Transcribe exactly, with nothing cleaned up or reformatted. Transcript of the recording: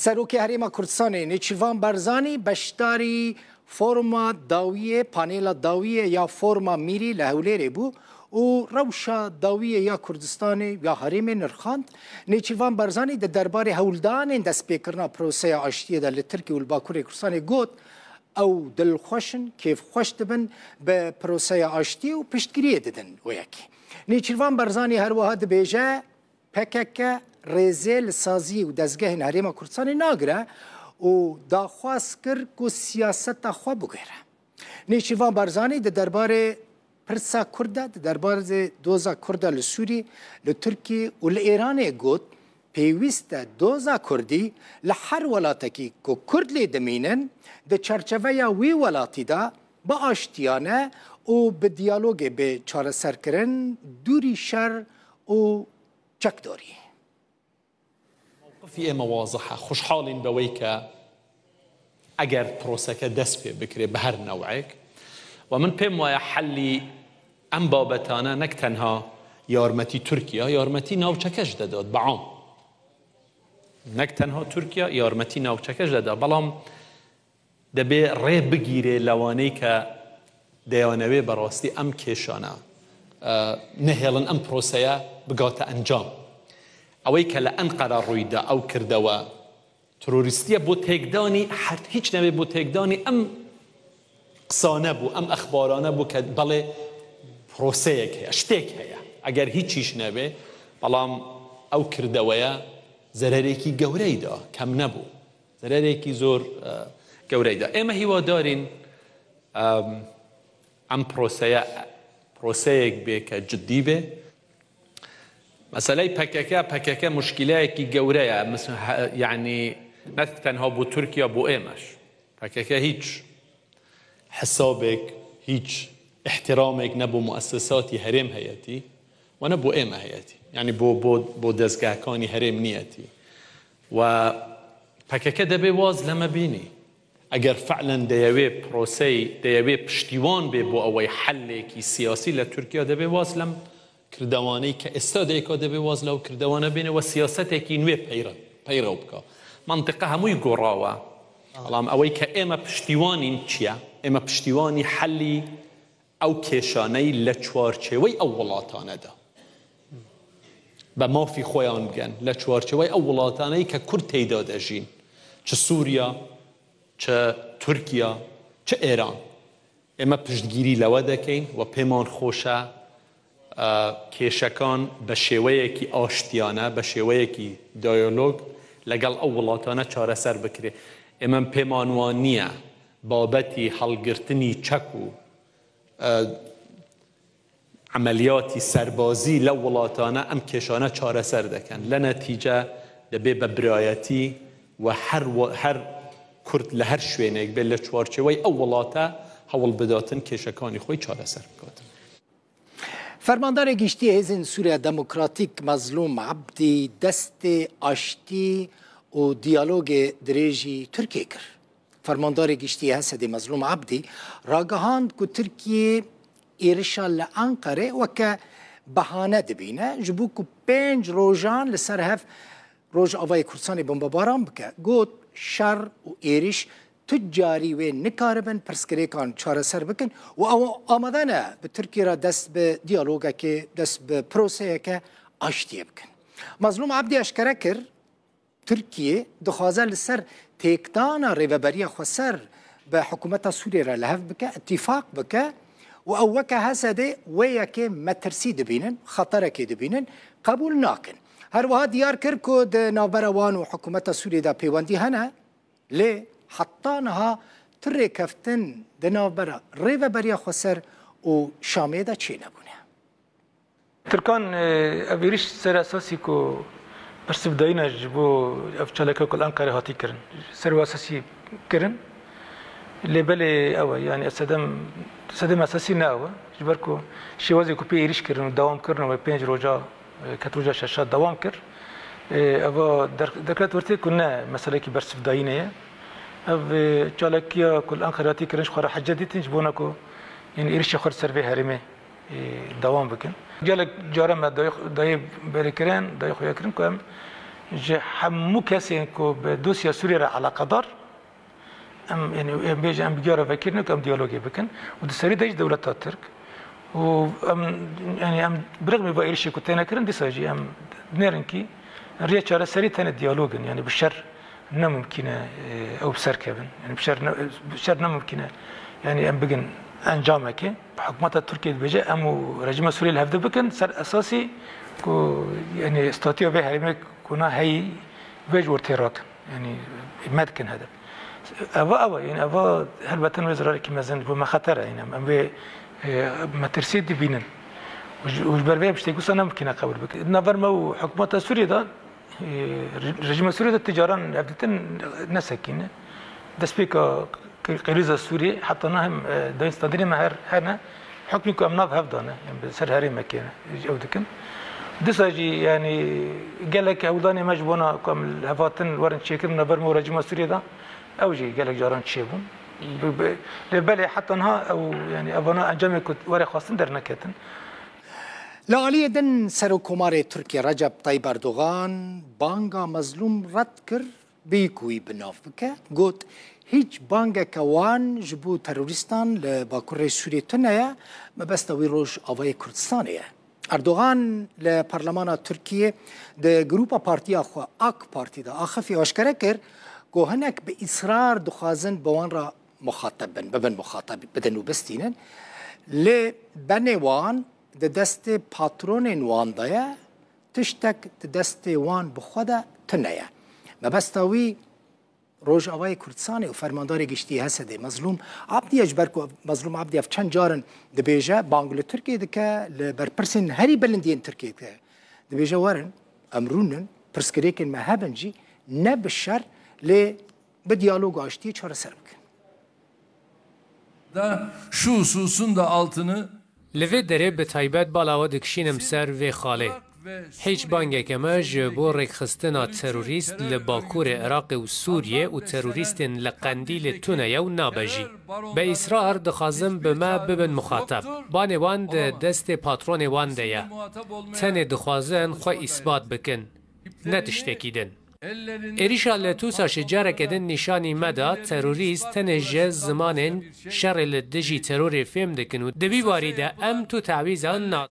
Serokê Herêma Kurdistanê Nêçîrvan Barzanî beşdarî foruma dawiyê, panêla dawiyê ya foruma mîrî li Hewlêrê bû û rewşa dawiyê ya Kurdistanê ya herêmê nirxand. Nêçîrvan Barzanî di derbarê hewldanên destpêkirina proseya aştiyê de li Tirkiye û li Bakurê Kurdistanê got, ew dilxweş in, kêfxweş dibin bi proseya aştiyê û piştgiriyê didin wê yekê. Nêçîrvan Barzanî her wiha dibêje, P K K rêzê li saziyê û dezgehên Herêma Kurdistanê nagire û daxwaz kir ku siyaseta xwe biguhere. Nêçîrvan Barzanî di derbarê pirsa Kurd de, di derbarê doza Kurd de li Sûrî, li Tirkî û li Îranê got, pêwîst e doza Kurdî li her welatekî ku Kurd lê dimînin, di çerçeveya wî welatî de bi aştiyane û bi diyalogê bê çareserkirin, dûrî şer û çekdarî. Mewqifî ême wazih e. Xweşhalîn be wê ke eger proseke dest pê bikirê bi her newek. Ve min pêm waya hellî em babetane nek tenha yarmetî Tirkiye, yarmetî navçeke ji de dat, bi am. Nek tenha Tirkiye, yarmetî navçeke ji de da. Belam debê rê bigîrê lewanê ke deyane wê berastî em kêşane, e, nehêlin em proseye bigate encam. Ew ê ke li Enqera rûy da, ew kirdewe terorîstiye bo têkdanî, her hîç nebe bo têkdanî em qisa nebû, em exbarane bû ke belê proseyek heye, ştêk heye. Eger hîç hîç nebe, belam ew kirdeweye zererêkî gewreyî da, kem nebû. Zererêkî zor, e, gewreyî da. Ême hîwadarîn, em, em proseye, proseyek bê ke cidî bê. Meseley P K K, P K K muşkileyekî gewre ye. Mis-, he, yanî ne tenha bo Tirkiye, bo ême jî. P K K hîç hesabek, hîç îhtîramek ne bo muessesatî herêm heyetî, we ne bo ême heyetî. Yanî bo, bo, bo dezgehekanî herêm niyetî. We P K K debê waz leme bînî. Eger fe'len deyewê proseyî, deyewê piştîwan bê bo ewey hellêkî siyasî le Tirkiye debê waz lem kirdewanê ke êsta de êka debê waz lew kirdewane bêne we siyasetekî nûê peyre, peyrew bika. Mantiqe hemûyî gora we. Belam ewey ke ême piştîwanîn çi ye? Ême piştîwanî hellî ew kêşaneyî le çwarçêwey ew welatane de. Be mafî xweyan bigen, le çwarçêwey ew welataneyî ke Kurd teyda dejîn. Çi Sûriya, çi Tirkiya, çi Êran. Ême piştgîrî lewe dekeyn we pêman xweş e, e, kêşekan be şêweyekî aştiyane, be şêweyekî diyalog legel ew welatane çareser bikirê. Ême pêman wan niye babetî helgirtinî çek û, e, emeliyatî serbazî le welatane em kêşane çareser dekin. Le netîce debê be birayetî we her we-, her Kurd li her şwênek bê li çwarçêwey ew welate hewl bidatin kêşekanî xwe çareser bikatin. Fermandarê Giştî Hêzên Sûriya Demokratîk Mezlûm Ebdî destê aştî û diyalogê dirêjî Tirkiyê kir. Fermandarê Giştî H S D'ê Mezlûm Ebdî ragihand ku Tirkiye êrişa li Enqerê weke behane dibîne, ji bo ku pênc rojan li ser hev Rojavayê Kurdistanê bombebaran bike. Got, şer û êriş tu carî wê nikaribin pirsgirêkan çareser bikin û ew amade ne bi Tirkiye re dest bi diyalogekê, dest bi proseyeke aştiyê bikin. Mezlûm Ebdî eşkere kir, Tirkiye dixwaze li ser têkdana Rêveberiya Xweser bi hikûmeta Sûriyê re li hev bike, îtîfaq bike û ew weke H S D'ê wê yekê metirsî dibînin, xeterekê dibînin, qebûl nakin. Her wiha diyar kir ku di navbera wan û hikûmeta Sûriyê de pêwendî hene, lê heta niha tu rêkeftin di navbera Rêveberiya Xweser û Şamê de çênebûne. Tirkan, e, ev êrîş ser esasî ku bersivdayîne ji bo ev çalakê ku li Enqerê hatî kirin. Ser wê esasî kirin. Lê belê ew e, yanî sedem, sedem esasî ne ew e. Ji ber ku şêwazê ku pê êrîş kirin û dewam kirin û pênc roja, e, ket roja şeşa dewam kir. E, eva der-, derket ortê ku ne meselekî bersivdayînê ye. Ev, e, çalakiya ku li Enqerê hatî kirin ji xwe re hece dîtin ji bona ku, yanî êrîşa xwe li ser vê herêmê e, dewam bikin. Gelek cara me dayê, dayê berê kirin, dayê xuya kirin ku em Ji hemû kesên ku bi dosya Sûriyê re eleqedar, em, yanî, em bêje em bi giya re vekirine ku em diyalogê bikin û di serî de jî dewleta Tirk û em, yanî, em bi rixmê va êrişê ku têne kirin, dîsa jî em dinêrin kî rêya çareserî tenê diyalog in, yanî bi şer ne mimkîn e, e, ew bi ser kevin. Yanî bi şer ne, bi şer ne mimkîn e. Yanî em bigin encamekê. Hikûmeta Tirkiyê dibêje em û rejîma Sûriyê li hevdî bikin ser esasî ku, yanî, statuya vê herêmê ku na heyî vê ji wir tê rakin. Yanî me dikin hedef. Eva, eva, yanî eva helbet wê zirarekî mezin ji bo me xeter e. Yanî em, em vê, e, metirsiyê dibînin. Û ji, û ji ber vê em ji têkûsa ne mimkîn e qebûl bikin. Di navber me û hikûmeta Sûriyê de Ê, re-, rejîma Sûriyê de ti caran hevdîtin nesekîne. Destpêka k-, krîza Sûriyê heta niha hem, e, dayîn standînê me her, hene. Hukmî ku em nav hev dane, em bi ser herêmekê ew dikin. Dîsa jî, yanî, gelek hewldanê me ji bona ku em li hev hatin werin çêkirin navber me û rejîma Sûriyê de, ew jî gelek caran çêbûn. Bi, bi, lê belê heta niha ew, yanî, evana encamê ku were xwestin derneketin. Li aliyê din Serokkomarê Tirkiyê Recep Tayyip Erdogan banga Mezlûm red kir, bêyî ku wî bi nav bike, got, hîç bangeke wan ji bo terorîstan li Bakurê Sûriyê tune ye, mebesta wî Rojavayê Kurdistanê ye. Erdogan li Parlemana Tirkiyê di grûpa partiya xwe AK Partî de axifî aşkere kir ku hinek bi îsrar dixwazin bi wan re muxateb bin, bibin muxateb, bidin û bistînin. Lê benê wan di destê patronên wan de ye, tiştek di destê wan bi xwe de tune ye. Mebesta wî Rojavayê Kurdistanê û Fermandarê Giştî H S D'ê Mezlûm Abdî ye, ji ber ku Mezlûm Abdî ev çend carin dibêje, bang li Tirkiyê dike, li berpirsên herî bilind yên Tirkiyê dike. Dibêje werin, em rûnin, pirsgirêkên me hebin jî, ne bi şer, lê bi diyalog û aştiyê çareser bikin. Da şu hususun da altını Li vê derê bi taybet bala we dikişînim ser vê xalê. Hîç bangeke me ji bo rêkxistina terorîst li Bakurê Iraqê û Sûriyê û terorîstên li Qendîlê tune ye û nabe jî. Bi îsrar dixwazin bi me bibin muxateb. Banê wan di destê patronê wan de ye. Tenê dixwazin xwe îsbat bikin. Ne tiştekî din. Êrîşa li Tûsaşê careke din nîşanî me da terorîst tenê ji zimanên şerê li dijî terorê fêm dikin û di vî warî de em tu tawîzan na.